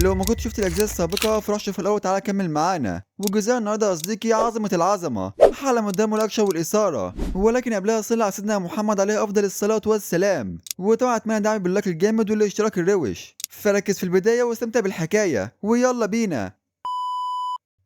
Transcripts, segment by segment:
لو ما كنت شفت الاجزاء السابقة فروح شوف الاول تعالى كمل معانا. وجزء النهارده يا صديقي عظمه العظمة، حاله من الدم والاكشن والاثارة، ولكن قبلها صلي على سيدنا محمد عليه افضل الصلاة والسلام. وطبعا اتمنى دعمي بال like الجامد والاشتراك الروش. فركز في البداية واستمتع بالحكاية ويلا بينا.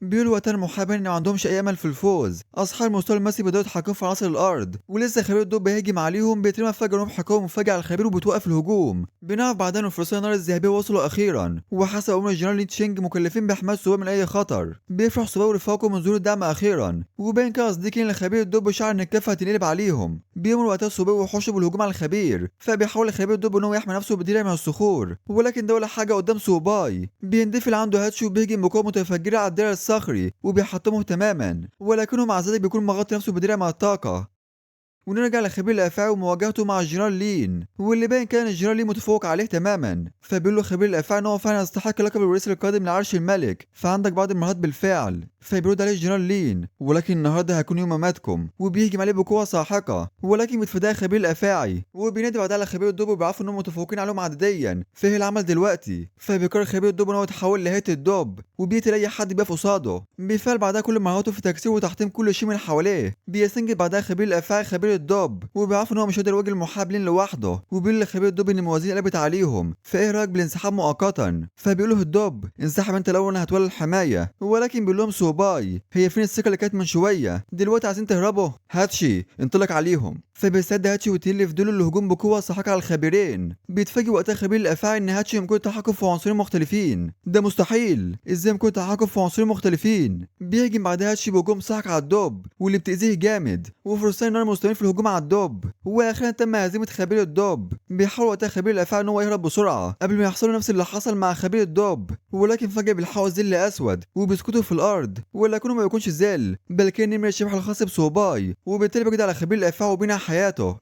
بيقولوا وقتها المحاربين ان ما عندهمش اي امل في الفوز. اصحاب المستوى الماسي بدأوا يتحكموا في عناصر الارض، ولسه خبير الدب هيهجم عليهم بيترمى فجأة رمح قوي مفاجئ على الخبير وبتوقف الهجوم. بنعرف بعدها ان فرسان النار الذهبية وصلوا اخيرا، وحسب امر الجنرال لي تشينج مكلفين بحمايه سوباي من اي خطر. بيفرح سوباي ورفاقه من ظهور الدعم اخيرا، وبين كده صديقي ان خبير الدب شعر ان الكفة هتنقلب عليهم. بيمر وقتها سوباي وحوشه بالهجوم على الخبير، فبيحاول خبير الدب ان هو يحمي نفسه بدرع من الصخور، ولكن ده ولا حاجة قدام سوباي. بيندفل عنده هاتشي وبيهجم بقوة متفجره على الدرع الصخري وبيحطمه تماما، ولكنه مع ذلك بيكون مغطي نفسه بدرع من الطاقة. ونرجع لخبير الافاعي ومواجهته مع الجنرال لين، واللي باين كان الجنرال لين متفوق عليه تماما. فبيقول له خبير الافاعي ان هو فعلا يستحق لقب الوريث القادم لعرش الملك، فعندك بعض المهارات بالفعل. فبيرد عليه الجنرال لين، ولكن النهارده هيكون يوم مماتكم، وبيهجم عليه بقوة ساحقة، ولكن بيتفاداه خبير الافاعي. وبينادي بعدها على خبير الدب وبيعرفوا انهم متفوقين عليهم عدديا، فايه العمل دلوقتي؟ فبيقرر خبير الدب ان هو يتحول لهيئة الدب وبيقتل اي حد بيقف قصاده. بيفعل بعدها كل مهاراته في تكسير وتحطيم كل شيء من حواليه. بيستنجد بعدها خبير الافاعي خبير الدب وبيعرفوا ان هو مش قادر يواجه المحاربين لوحده، وبيقول لخبير الدب ان الموازين قلبت عليهم، فايه رايك بالانسحاب مؤقتا؟ فبيقول له الدب انسحب انت الاول انا هتولى الحماية. ولكن بيقول لهم سوباي هي فين الثقة اللي كانت من شوية؟ دلوقتي عايزين تهربوا؟ هاتشي انطلق عليهم. فبيستعد هاتشي وتيلي في دول الهجوم بقوة ساحقة على الخبيرين. بيتفاجئ وقتها خبير الافاعي ان هاتشي يمكن التحكم في عنصرين مختلفين. ده مستحيل، ازاي يمكن التحكم في عنصرين مختلفين؟ بيهجم بعدها هاتشي بهجوم ساحق على الدب واللي بتاذيه جامد، وفرسان النار مستمرين في الهجوم على الدب. واخيرا تم هزيمة خبير الدب. بيحاول وقتها خبير الافاعي ان هو يهرب بسرعة قبل ما يحصل نفس اللي حصل مع خبير الدب، ولكن فجاة بيلحقوا ظل اسود وبيسكتوا في الارض، ولكنه ما بيكونش ظل بل كان نمر الشبح الخاص بسوباي، وبالتالي بيقضي على خبير الافاعي وبينهي حياته.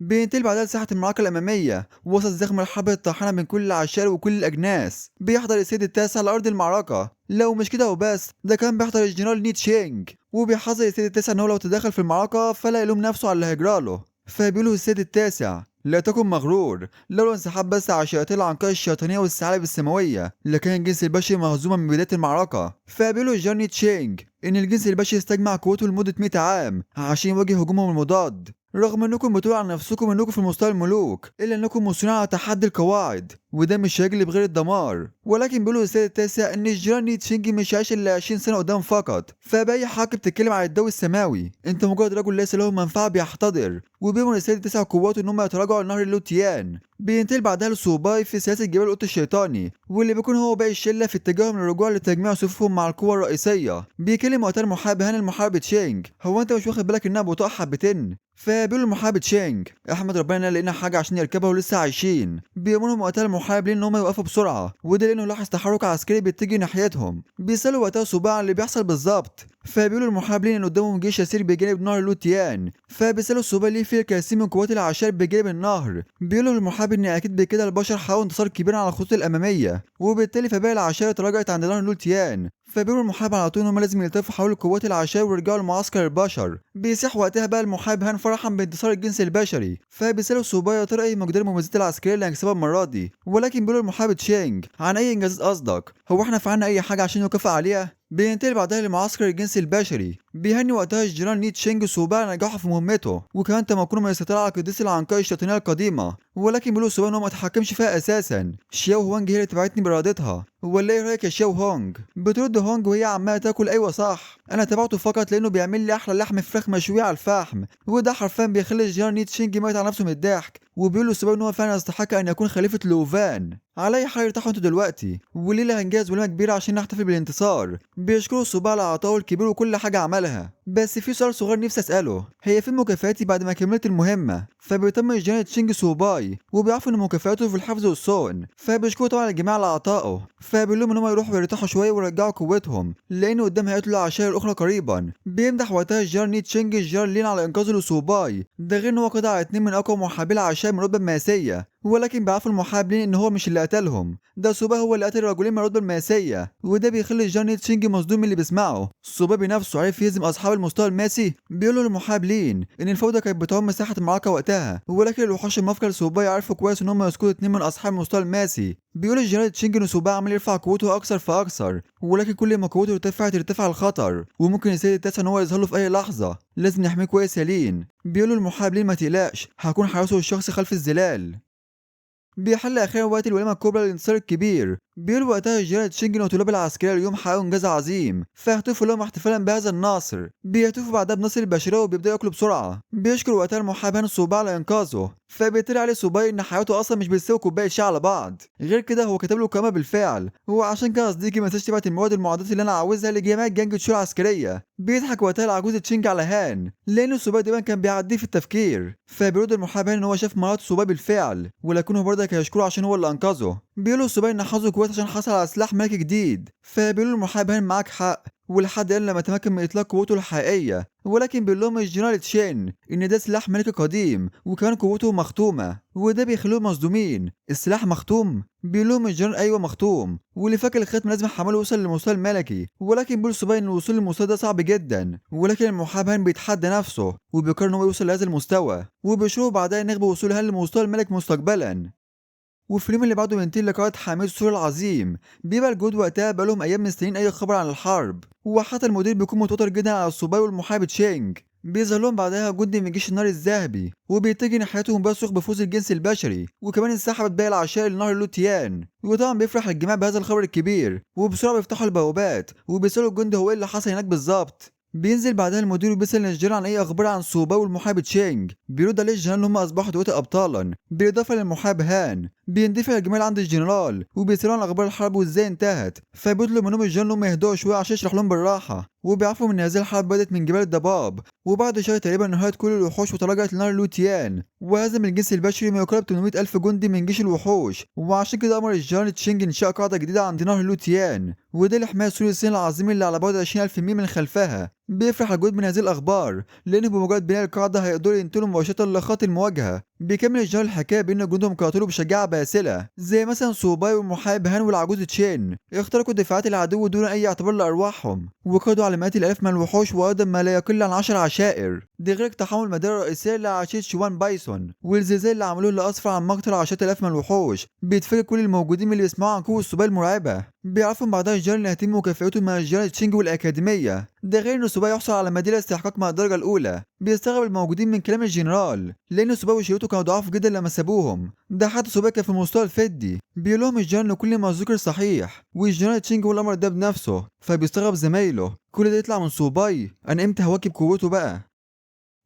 بينتقل بعدها لساحة المعركة الأمامية وسط زخم الحرب الطاحنة بين كل العشائر وكل الأجناس. بيحضر السيد التاسع لأرض المعركة، لو مش كده وبس ده كان بيحضر الجنرال ني تشينج، وبيحذر السيد التاسع إن هو لو تدخل في المعركة فلا يلوم نفسه على اللي هيجراله. فبيقوله السيد التاسع لا تكن مغرور، لولا انسحاب بس عشيرتي العنقاء الشيطانية والثعالب السماوية لكان الجنس البشري مهزوما من بداية المعركة. فبيقوله الجنرال ني تشينج إن الجنس البشري استجمع قوته لمدة 100 عام عشان يواجه هجومهم المضاد، رغم انكم بتقولوا عن نفسكم انكم في مستوى الملوك الا انكم مصرين على تحدي القواعد، وده مش هيجلب غير الدمار. ولكن بيقولوا السيد التاسع ان الجنرال ني تشينج مش عايش الا 20 سنة قدام فقط، فباي حق بتتكلم عن الدو السماوي؟ انت مجرد رجل ليس له منفعه بيحتضر. وبيأمر السيد التاسع قواته ان هم يتراجعوا لنهر لوتيان. بينتقل بعدها لسوباي في سياسة جبال القط الشيطاني، واللي بيكون هو باقي الشلة في اتجاههم للرجوع لتجميع صفوفهم مع القوة الرئيسية. بيكلم وقتها المحارب هان المحارب تشينج، هو انت مش واخد بالك انها بطاقة حبتين؟ فبيقول المحارب تشينج احمد ربنا لقينا حاجة عشان يركبها ولسه عايشين. بيأمرهم وقتها المحارب لين ان هم يوقفوا بسرعة، وده لانه لاحظ تحرك عسكري بيتجه ناحيتهم. بيسالوا وقتها سوباي عن اللي بيحصل بالظبط، فبيقولوا المحارب لين ان قدامهم جيش يسير بجانب نهر لوتيان. فبيسالوا سوباي ليه في الكثير من قوات العشائر بجانب النهر. بيقولوا للمحارب ان اكيد بكده البشر حققوا انتصار كبير على الخطوط الامامية، وبالتالي فباقي العشائر تراجعت عند نهر لوتيان. فبيقولوا المحارب على طول ان هم لازم يلتفوا حول قوات العشائر ويرجعوا لمعسكر البشر. بيصيح وقتها بقى المحارب هان فرحا بانتصار الجنس البشري. فبيسالوا سوباي يا ترى ايه مقدار المميزات العسكرية اللي هنكسبها المرة دي؟ ولكن بيقولوا المحارب تشينج عن اي انجازات قصدك؟ هو احنا فعلنا اي حاجة عشان نكافئ عليها؟ بينتقل بعدها لمعسكر الجنس البشري. بيهني وقتها الجنرال ني تشينج سوباي على نجاحه في مهمته، وكمان تمكنه من السيطرة على قديس العنقاء الشيطانية القديمة، ولكن بيقولوا سوباي ان هو ما اتحكمش فيها اساسا. شياو هوانج هي اللي تبعتني بارادتها، ولا ايه رايك يا شياو هونج؟ بترد هونج وهي عماله تاكل ايوه صح، انا تبعته فقط لانه بيعمل لي احلى لحم فراخ مشوية على الفحم، وده حرفيا بيخلي الجنرال ني تشينج ميت على نفسه من الضحك. وبيقول سوباي ان هو فعلا يستحق ان يكون خليفة لوفان. على اي حال ارتاحوا انتوا دلوقتي، وليلة هنجهز وليمة كبيرة عشان نحتفل بالانتصار. بيشكروا سوباي على عطائه الكبير وكل حاجة عملها، بس في سؤال صغير نفسي اساله، هي فين مكافاتي بعد ما كملت المهمة؟ فبيطمن الجنرال تشينج سوباي وبيعرفوا ان مكافاته في الحفظ والصون، فبيشكروا طبعا الجميع على عطائه. فبيقول لهم ان هم يروحوا يرتاحوا شوية ويرجعوا قوتهم لان قدام هيقتلوا العشائر الاخرى قريبا. بيمدح وقتها الجنرال ني تشينج الجنرال لين على انقاذه لسوباي، ده غير ان هو قضى على 2 من اقوى محاربي العشائر من رتبه ماسيه. ولكن بيعرفوا المحارب لين ان هو مش اللي قتلهم، ده سوباي هو اللي قتل الرجلين من الرتبة الماسيه، وده بيخلي الجنرال تشينج مصدوم من اللي بيسمعه. سوباي بنفسه عرف يهزم اصحاب المستوى الماسي. بيقولوا للمحارب لين ان الفوضى كانت بتعم مساحة المعركة وقتها، ولكن الوحوش المافكه لسوباي عرفوا كويس ان هم يسقطوا 2 من اصحاب المستوى الماسي. بيقول الجنرال تشينج ان سوباي عمال يرفع قوته اكثر فاكثر، ولكن كل ما قوته ارتفعت ارتفع الخطر، وممكن السيد التاسع ان هو يظهر له في اي لحظة، لازم نحمية كويس يا لين. بيقولوا المحارب لين ما تقلقش، هكون حارسه الشخصي خلف الظلال. بيحل اخيرا وقت الوليمة الكبرى للانتصار الكبير. بيقول وقتها الجنرال تشينج وطلاب العسكرية اليوم حققوا انجاز عظيم، فيهتفوا لهم احتفالا بهذا النصر. بيهتفوا بعدها بنصر البشرية وبيبداوا ياكلوا بسرعة. بيشكر وقتها المحارب هان سوباي على انقاذه، فبيتريق عليه سوباي ان حياته اصلا مش بتساوي كوباية شاي على بعض، غير كده هو كتب له قائمة بالفعل، وعشان كده يا صديقي ما تنساش تبعت المواد المعدات اللي انا عاوزها لجماعة جانج تشو العسكرية. بيضحك وقتها العجوز تشينج على هان لان سوباي دايما كان بيعديه في التفكير، فبيرد المحارب هان ان هو شاف مهارات سوباي بالفعل، ولكنه برضه هيشكره عشان هو اللي انقذه. بيقولوا سوباي ان حظه كويس عشان حصل على سلاح ملكي جديد، فبيقولوا المحارب هان معاك حق، ولحد الان لما تمكن من اطلاق قوته الحقيقية، ولكن بيقول لهم الجنرال تشين ان ده سلاح ملكي قديم وكمان قوته مختومه، وده بيخليهم مصدومين. السلاح مختوم؟ بيقول لهم الجنرال ايوه مختوم، واللي فاكر الختم لازم حمله يوصل للمستوى الملكي، ولكن بيقول سوباي ان الوصول للمستوى ده صعب جدا، ولكن المحارب هان بيتحدى نفسه وبيقرر ان هو يوصل لهذا المستوى، وبيشربوا بعدها نغبه وصول هان لمستوى الملك مستقبلا. وفي اليوم اللي بعده بينتهي لقاء حامد السور العظيم. بيبقى الجنود وقتها بقالهم ايام مستنيين اي خبر عن الحرب، وحتى المدير بيكون متوتر جدا على السوباي والمحارب تشينج. بيظهر لهم بعدها جندي من جيش النار الذهبي وبيتجه ناحيتهم بيصرخ بفوز الجنس البشري، وكمان انسحبت باقي العشائر لنهر لوتيان. وطبعا بيفرح الجماعة بهذا الخبر الكبير، وبسرعة بيفتحوا البوابات وبيسألوا الجندي هو ايه اللي حصل هناك بالظبط. بينزل بعدها المدير وبيسأل الجنرال عن اي اخبار عن سوباي والمحارب تشينج. بيرد عليه الجنرال ان هم اصبحوا دلوقتي ابطالا، بالاضافة للمحارب هان. بيندفع الجمال عند الجنرال وبيسألوا عن اخبار الحرب وازاي انتهت، فبيطلب منهم الجنرال انهم يهدوا شوية عشان يشرح لهم بالراحة، وبيعرفوا ان هذه الحرب بدات من جبال الضباب، وبعد شهر تقريبا انهارت كل الوحوش وتراجعت لنهر لوتيان، وهزم الجنس البشري ما يقارب 800 الف جندي من جيش الوحوش. وعشان كده امر الجنرال تشينج انشاء قاعدة جديدة عند نهر لوتيان، وده لحماية سور الصين العظيم اللي على بعد 20,000 ميل من خلفها. بيفرح الجنود من هذه الاخبار لان بمجرد بناء القاعدة هيقدروا ينتقلوا مباشرة لخط المواجهة. بيكمل الجنرال الحكاية بان جنودهم قاتلوا بشجاعة باسله زي مثلا سوباي والمحارب هان والعجوز تشين، اخترقوا دفاعات العدو دون اي اعتبار لارواحهم، وقضوا على مئات الالاف من الوحوش وايضا ما لا يقل عن 10 عشائر، ده غير اقتحام المدينة الرئيسية لعشيره شوان بايسون والزلزال اللي عملوه اللي اسفر عن مقتل عشرات الالاف من الوحوش. بيتفاجئ كل الموجودين من اللي بيسمعوا عن قوة سوباي المرعبة. بيعرفوا بعدها الجنرال ان هيتم مكافئته مع الجنرال تشينج والاكاديميه، ده غير ان سوباي يحصل على ميدالية استحقاق مع الدرجة الاولى. بيستغرب الموجودين من كلام الجنرال لان سوباي وشريته كانوا ضعاف جدا لما سابوهم، ده حتى سوباي كان في المستوى الفدي. بيقول لهم الجنرال ان كل ما ذكر صحيح، والجنرال تشينج هو اللي امر ده بنفسه، فبيستغرب زمايله كل ده يطلع من سوباي، انا امتى هواكب قوته بقى؟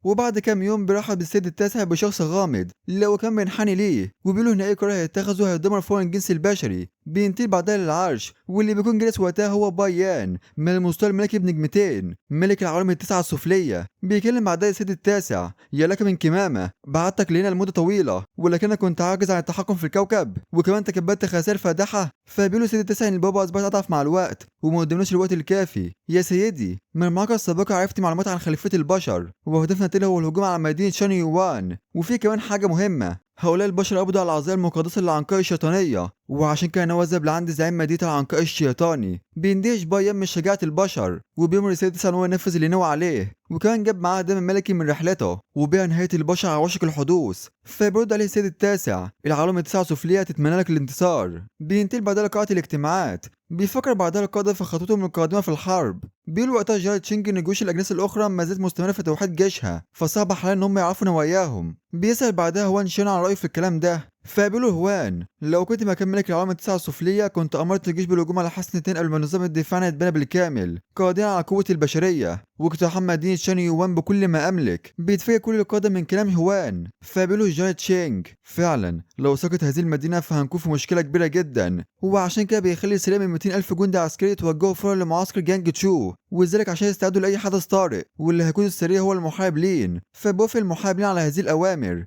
وبعد كام يوم بيرحب بالسيد التاسع بشخص غامض لو كان بينحني ليه، وبيقولوا ان اي قرار هيتخذه هيدمر فورا الجنس البشري. بينتقل بعدها للعرش واللي بيكون جالس وقتها هو بايان من المستوى الملكي بنجمتين، ملك العوالم التسعة السفليه. بيكلم بعدها السيد التاسع، يا لك من كمامه، بعتك لهنا لمدة طويلة ولكنك كنت عاجز عن التحكم في الكوكب، وكمان تكبدت خسائر فادحة. فبيقولوا السيد التاسع ان البابا اصبحت اضعف مع الوقت وما قدمناش الوقت الكافي. يا سيدي، من المعركة السابقة عرفت معلومات عن خليفة البشر، وهدفنا التالي هو الهجوم على مدينة شانيوان. وفي كمان حاجة مهمة، هؤلاء البشر قبضوا على العظائم المقدسة للعنقاء الشيطانية، وعشان كده نوى ذهب لعند زعيم مدينة العنقاء الشيطاني. بيندهش بايان من شجاعة البشر وبيأمر السيد التاسع ان هو ينفذ اللي نوى عليه، وكمان جاب معاه دم ملكي من رحلته، وبيع نهاية البشر على وشك الحدوث. فبيرد عليه السيد التاسع، العوالم التسعة السفلية تتمنى لك الانتصار. بينتقل بعدها لقاعة الاجتماعات. بيفكر بعدها القادة في خطتهم القادمة في الحرب. بيقول وقتها جيرالد تشينج ان جيوش الاجناس الاخرى ما زالت مستمرة في توحيد جيشها، فصعب حاليا ان هم يعرفوا نواياهم. بيسأل بعدها هوان شين عن رأيه في الكلام ده، فبيقول هوان لو كنت مكان ملك العوالم التسعة السفلية كنت أمرت الجيش بالهجوم على حصن 2 قبل ما نظام الدفاع يتبنى بالكامل، قادرا على قوة البشرية واقتحام مدينة شان يوان بكل ما أملك. بيتفاجئ كل القادة من كلام هوان، فبيقول جيرالد تشينج فعلا لو سقطت هذه المدينة فهنكون في مشكلة كبيرة جدا، وعشان كده بيخلي سلام من 200 ألف جندي عسكري يتوجهوا فورا لمعسكر جانج تشو، وذلك عشان يستعدوا لأي حدث طارئ، واللي هيكون السريع هو المحارب لين. فبيوافق المحارب لين على هذه الأوامر.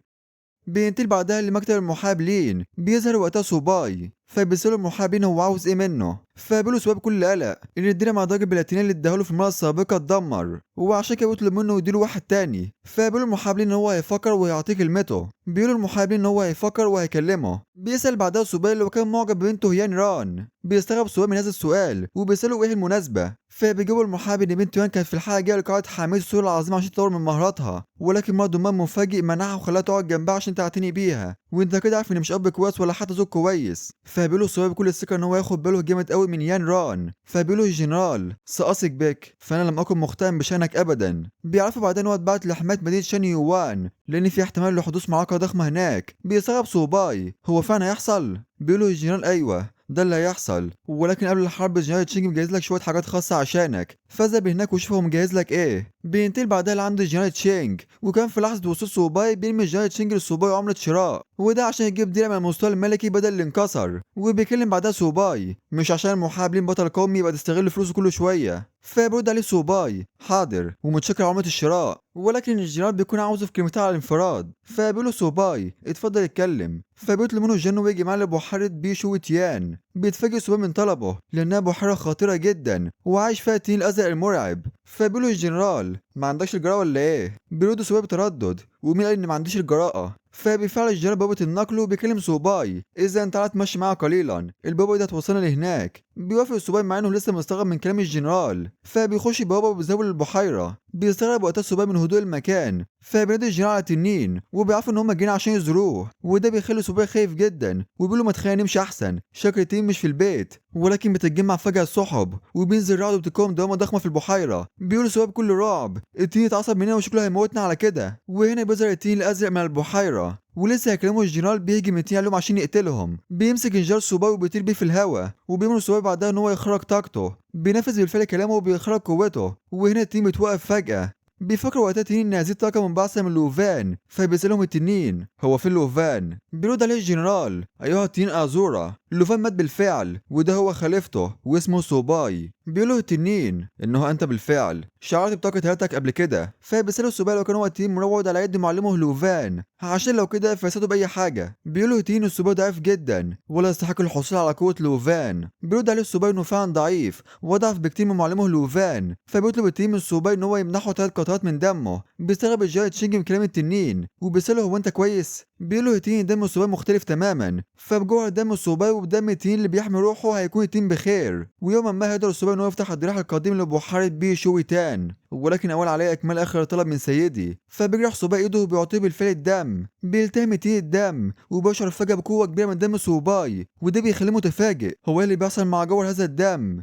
بينتقل بعدها لمكتب المحارب لين. بيظهر وقتها سوباي، فبيسأله المحاربين هو عاوز ايه منه. فبيقول سوباي بكل قلق ان الدرع مع درجة بلاتينية اللي اداهوله في المرة السابقة اتدمر، وعشان كده بيطلب منه يديله واحد تاني. فبيقول المحاربين ان هو هيفكر وهيعطيه كلمته. بيقول المحاربين ان هو هيفكر وهيكلمه. بيسأل بعدها سوباي لو كان معجب ببنته يان ران. بيستغرب سوباي من هذا السؤال وبيسأله ايه المناسبة. فبيجاوب المحارب ان بنته يان كانت في الحلقة الجاية لقاعدة حامية السور العظيمة عشان تطور من مهاراتها، ولكن مرض ما مفاجئ منعها وخلاها تقعد جنبها عشان تعتني بيها، وانت كده عارف ان مش اب كويس ولا حتى زوج كويس. فبيقول سوباي بكل الثقة ان هو ياخد باله جامد قوي من يان ران. فبيقول الجنرال سأثق بك، فانا لم اكن مخطئا بشانك ابدا. بيعرفوا بعدين ان هو اتبعت لحماية مدينة شان يوان لان في احتمال لحدوث معركة ضخمة هناك. بيستغرب سوباي هو فعلا هيحصل؟ بيقولوا الجنرال ايوه ده اللي هيحصل، ولكن قبل الحرب الجنرال تشينج مجهز لك شوية حاجات خاصة عشانك، فاذهب هناك وشوف هو مجهز لك ايه. بينتقل بعدها لعند الجنرال تشينج، وكان في لحظة وصول سوباي بيرمي الجنرال تشينج لسوباي عمله شراء، وده عشان يجيب درع من المستوى الملكي بدل اللي انكسر. وبيكلم بعدها سوباي مش عشان المحاربين بطل قومي يبقى تستغل فلوسه كل شوية. فبيرد عليه سوباي حاضر ومتشكر على عمله الشراء، ولكن الجنرال بيكون عاوزه في كلمتين على الانفراد. فبيقول له سوباي اتفضل اتكلم. فبيطلب منه الجن ويجي معاه لبحيرة بيشو تيان. بيتفاجئ سوباي من طلبه لانها بحيرة خطيرة جدا وعايش فيها التنين الازرق المرعب. فبيقول له الجنرال ما عندكش الجراءة ولا ايه؟ بيرد سوباي بتردد ومين قال ان ما عنديش الجراءة؟ فبيفعل الجنرال بوابة النقل وبيكلم سوباي اذا انت تعالى تمشي معاه قليلا، البوابة دي هتوصلنا لهناك. بيوافق سوباي مع انه لسه مستغرب من كلام الجنرال. فبيخش البوابة وبيذهبوا للبحيرة. بيستغرب وقتها سوباي من هدوء المكان. فبينادي الجنرال على التنين وبيعرفوا ان هم جايين عشان يزوروه، وده بيخلي سوباي خايف جدا وبيقول له ما تخلينا نمشي احسن، شكل التنين مش في البيت. ولكن بتتجمع فجأة السحب وبينزل رعد وبتتكون دوامة ضخمة في البحيرة. بيقول سوباي بكل رعب التنين اتعصب مننا وشكله هيموتنا على كده. وهنا بيظهر التنين الازرق من البحيرة ولسه هيكلموا الجنرال بيهجم التنين عليهم عشان يقتلهم. بيمسك الجنرال سوباي وبيطير بيه في الهوا، وبيمر سوباي بعدها ان هو يخرج طاقته. بينفذ بالفعل كلامه وبيخرج قوته، وهنا التنين بيتوقف فجأة. بيفكر وقتها التنين ان هذه الطاقة منبعثة من لوفان. فبيسألهم التنين هو فين لوفان؟ بيرد عليه الجنرال ايها التنين ازورا، لوفان مات بالفعل وده هو خليفته واسمه سوباي. بيقوله التنين انه انت بالفعل شعرت بطاقة هيئتك قبل كده. فبيسأله سوباي لو كان هو التنين مروض على يد معلمه لوفان عشان لو كده فيساعده باي حاجة. بيقوله التنين السوباي ضعيف جدا ولا يستحق الحصول على قوة لوفان. بيرد عليه سوباي انه فعلا ضعيف وضعف بكتير من معلمه لوفان. فبيطلب التنين من سوباي ان هو يمنحه 3 قطرات من دمه. بيستغرب الجنرال تشينج من كلام التنين وبيسأله هو انت كويس؟ بيقوله التنين دم السوباي مختلف تماما، فبجوهر دم السوباي وبدم التنين اللي بيحمي روحه هيكون التنين بخير. ويوما ما هيقدر السوباي ان هو يفتح الضريح القديم لبحيرة بي شوي تان، ولكن اول عليه اكمال اخر طلب من سيدي. فبيجرح سوباي ايده وبيعطيه بالفعل الدم. بيلتهم التنين الدم وبيشعر فجأة بقوة كبيرة من دم سوباي، وده بيخليه متفاجئ هو ايه اللي بيحصل مع جوهر هذا الدم.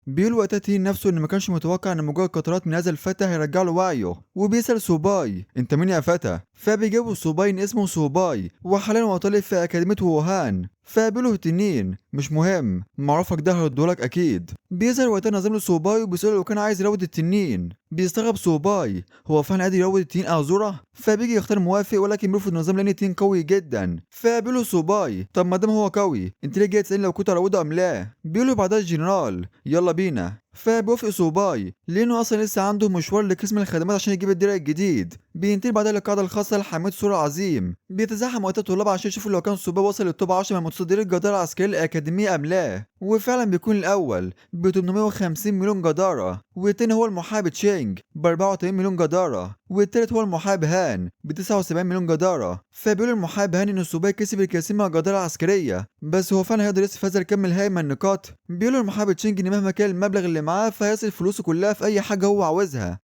بيقول وقتها التنين نفسه ان ما كانش متوقع ان مجرد قطرات من هذا الفتى هيرجع له وعيه. وبيسأل سوباي انت مين يا فتى؟ فبيجاوبه سوباي ان اسمه سوباي وحاليا هو طالب في اكاديمية ووهان. فبيقوله التنين مش مهم، معروفك ده هردهولك اكيد. بيظهر وقتها نظام لسوباي وبيسأله لو كان عايز يروض التنين. بيستغرب سوباي هو فعلا قادر يروض التنين ازورا؟ فبيجي يختار موافق ولكن بيرفض النظام لان التنين قوي جدا. فبيقوله سوباي طب ما دام هو قوي انت ليه جاي تسألني لو كنت اروضه ام لا؟ بيقوله بعدها الجنرال يلا بينا. فبيوافق سوباي لانه اصلا لسه عنده مشوار لقسم الخدمات عشان يجيب الدرع الجديد. بينتقل بعدها للقاعدة الخاصة لحامية السور العظيم. بيتزاحم وقتها الطلاب عشان يشوفوا لو كان سوباي وصل لل top 10 من متصدري الجدارة العسكرية للاكاديميه ام لا، وفعلا بيكون الاول ب 850 مليون جداره، والتاني هو المحارب تشينج ب 84 مليون جداره، والتالت هو المحارب هان ب 79 مليون جداره. فبيقول المحارب هان ان سوباي كسب الكثير من الجدارة العسكرية، بس هو فعلا هيقدر يصرف هذا الكم الهائل من النقاط؟ بيقول المحارب تشينج ان مهما كان المبلغ اللي معاه فهيصرف فلوسه كلها في اي حاجة هو عاوزها.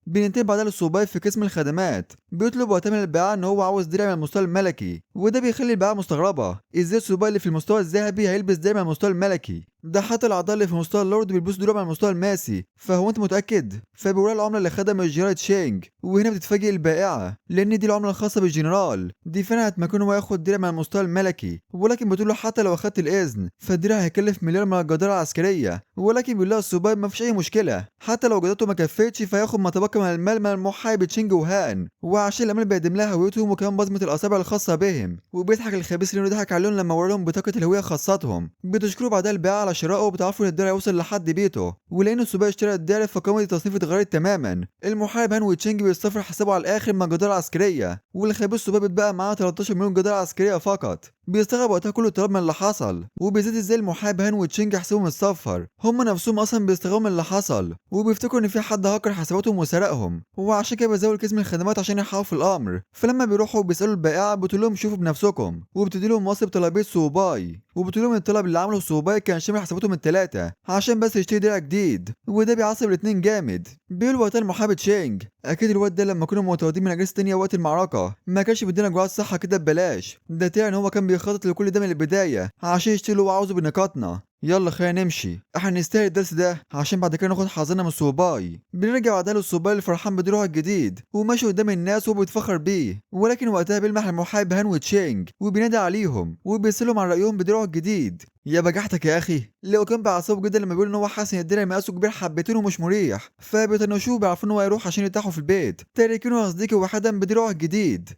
بينتهي بعدها للسوباي في قسم الخدمات. بيطلب وقتها من البياع ان هو عاوز درع من المستوى الملكي، وده بيخلي البياع مستغربه ازاي السوباي اللي في المستوى الذهبي هيلبس درع من المستوى الملكي، ده حتى الاعضاء اللي في مستوى اللورد بيلبسوا دروع من المستوى الماسي، فهو انت متاكد؟ فبيوريها العملة اللي خدها من الجنرال تشينج، وهنا بتتفاجئ البائعه لان دي العملة الخاصة بالجنرال، دي فعلا هتمكنه هو ياخد درع من المستوى الملكي، ولكن بتقول له حتى لو اخدت الاذن فالدرع هيكلف مليار من الجدارة العسكرية، ولكن بيقول لها السوباي ما فيش اي مشكلة حتى لو جدارته ما كفتش فياخد ما تبقى من المال من المحارب تشينج وهان، وعشان الأمان بيقدم لها هويتهم وكمان بصمة الاصابع الخاصة بهم. وبيضحك الخبيث لانه ضحك عليهم لما ورا لهم بطاقة الهوية خاصتهم. بتشكره بعدها البائعه على على شرائه وبتعرفوا ان الدرع يوصل لحد بيته، ولان السوباي اشترى الدرع فقائمه التصنيف اتغيرت تماما. المحارب هان وتشينج بيستفر حسابه على الاخر مع جدار عسكرية، والخبيث سوباي بيتبقى معاه 13 مليون جدار عسكرية فقط. بيستغرب وقتها كل الطلاب من اللي حصل، وبيزيد ازاي المحارب هان وتشينج حسابهم متصفر. هم نفسهم اصلا بيستغربوا من اللي حصل وبيفتكروا ان في حد هكر حساباتهم وسرقهم، وعشان كده بيزودوا الكيس من الخدمات عشان يحققوا في الامر. فلما بيروحوا بيسالوا البائعه بتقول لهم شوفوا بنفسكم، وبتدي لهم وصف طلبية سوباي، وبتقول لهم الطلب اللي عمله سوباي كان شامل حساباتهم الثلاثة عشان بس يشتري درع جديد، وده بيعصب الاثنين جامد. بيقول وقتها المحارب تشينج اكيد الواد ده لما كنا متواجدين من اجهزة تانية وقت المعركة ما كانش بيدينا جرعات صحة كده ببلاش، ده طلع ان هو كان بيخطط لكل ده من البداية عشان يشتري اللي هو عاوزه بنقاطنا. يلا خلينا نمشي، احنا نستاهل الدرس ده عشان بعد كده ناخد حذرنا من السوباي. بنرجع بعدها للسوباي اللي فرحان بدروعه الجديد وماشي قدام الناس وبيتفخر بيه، ولكن وقتها بيلمح المحارب هان وتشينج وبينادي عليهم وبيسألهم عن رأيهم بدروعه الجديد. يا بجحتك يا اخي، لو كان بيعصبه جدا لما بيقول ان هو حاسس ان الدرع مقاسه كبير حبتين ومش مريح، فبيطنشوه وبيعرفوا ان هو هيروح عشان يرتاحوا في البيت، تاركينه يا صديقي وحدا بدروعه الجديد.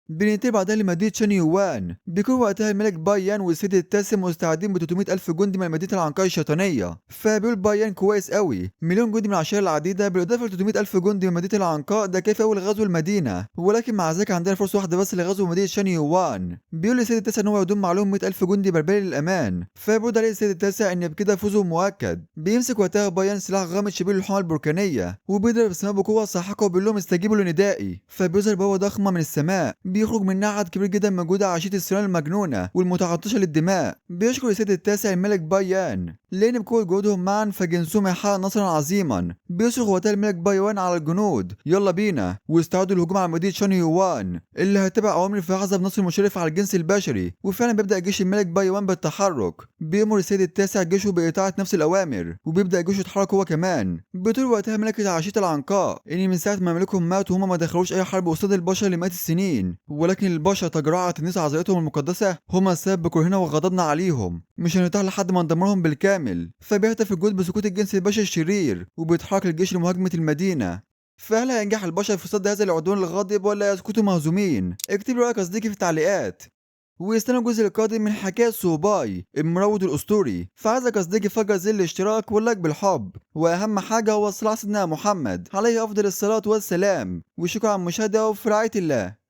بننتقل بعدها لمدينة شانيوان. بيكون وقتها الملك بايان والسيد التاسع مستعدين ب 300 ألف جندي من مدينة العنقاء الشيطانية. فبيقول بايان كويس قوي، مليون جندي من العشائر العديدة بالإضافة ل 300 ألف جندي من مدينة العنقاء، ده كافي أوي لغزو المدينة، ولكن مع ذلك عندنا فرصة واحدة بس لغزو مدينة شانيوان. بيقول السيد التاسع إن هو يضم عليهم 100 ألف جندي بربري للأمان، فبيرد عليه السيد التاسع إن بكده فوزه مؤكد. بيمسك وقتها بايان سلاح غامض شبيه للحمى البركانية وبيضرب السماء بقوة ساحقة وبيقول لهم استجيبوا لندائي. فبيظهر بوابة ضخمة من السماء بيخرج منها عدد كبير جدا من جنود عشيرة السيران المجنونة والمتعطشة للدماء. بيشكر السيد التاسع الملك بايان لأن بقوة جهودهم معا فجنسهم هيحقق نصرا عظيما. بيصرخ وقتها الملك بايوان على الجنود يلا بينا واستعدوا للهجوم على مدينة شانيوان اللي هتبع أوامر في لحظة بنصر مشرف على الجنس البشري. وفعلا بيبدأ جيش الملك بايوان بالتحرك. بيأمر السيد التاسع جيشه بإطاعة نفس الأوامر وبيبدأ جيشه يتحرك هو كمان. بتقول وقتها ملكة عشيرة العنقاء إن من ساعة ما ملكهم مات وهما ما دخلوش أي حرب قصاد البشر لمئات السنين، ولكن البشر تجرأوا على تنس عزيمتهم المقدسة، هما السبب بكرهنا وغضبنا عليهم، مش هنرتاح لحد ما ندمرهم بالكامل. فبيهتف الجنود بسكوت الجنس البشري الشرير وبيتحرك الجيش لمهاجمة المدينة. فهل هينجح البشر في صد هذا العدوان الغاضب ولا يسكتوا مهزومين؟ اكتب رأيك يا صديقي في التعليقات، واستنوا الجزء القادم من حكاية سوباي المروض الأسطوري. فعايزك يا صديقي فجر زر الاشتراك وال like بالحب، وأهم حاجة هو الصلاة على سيدنا محمد عليه أفضل الصلاة والسلام. وشكرا على المشاهدة وفي رعاية الله.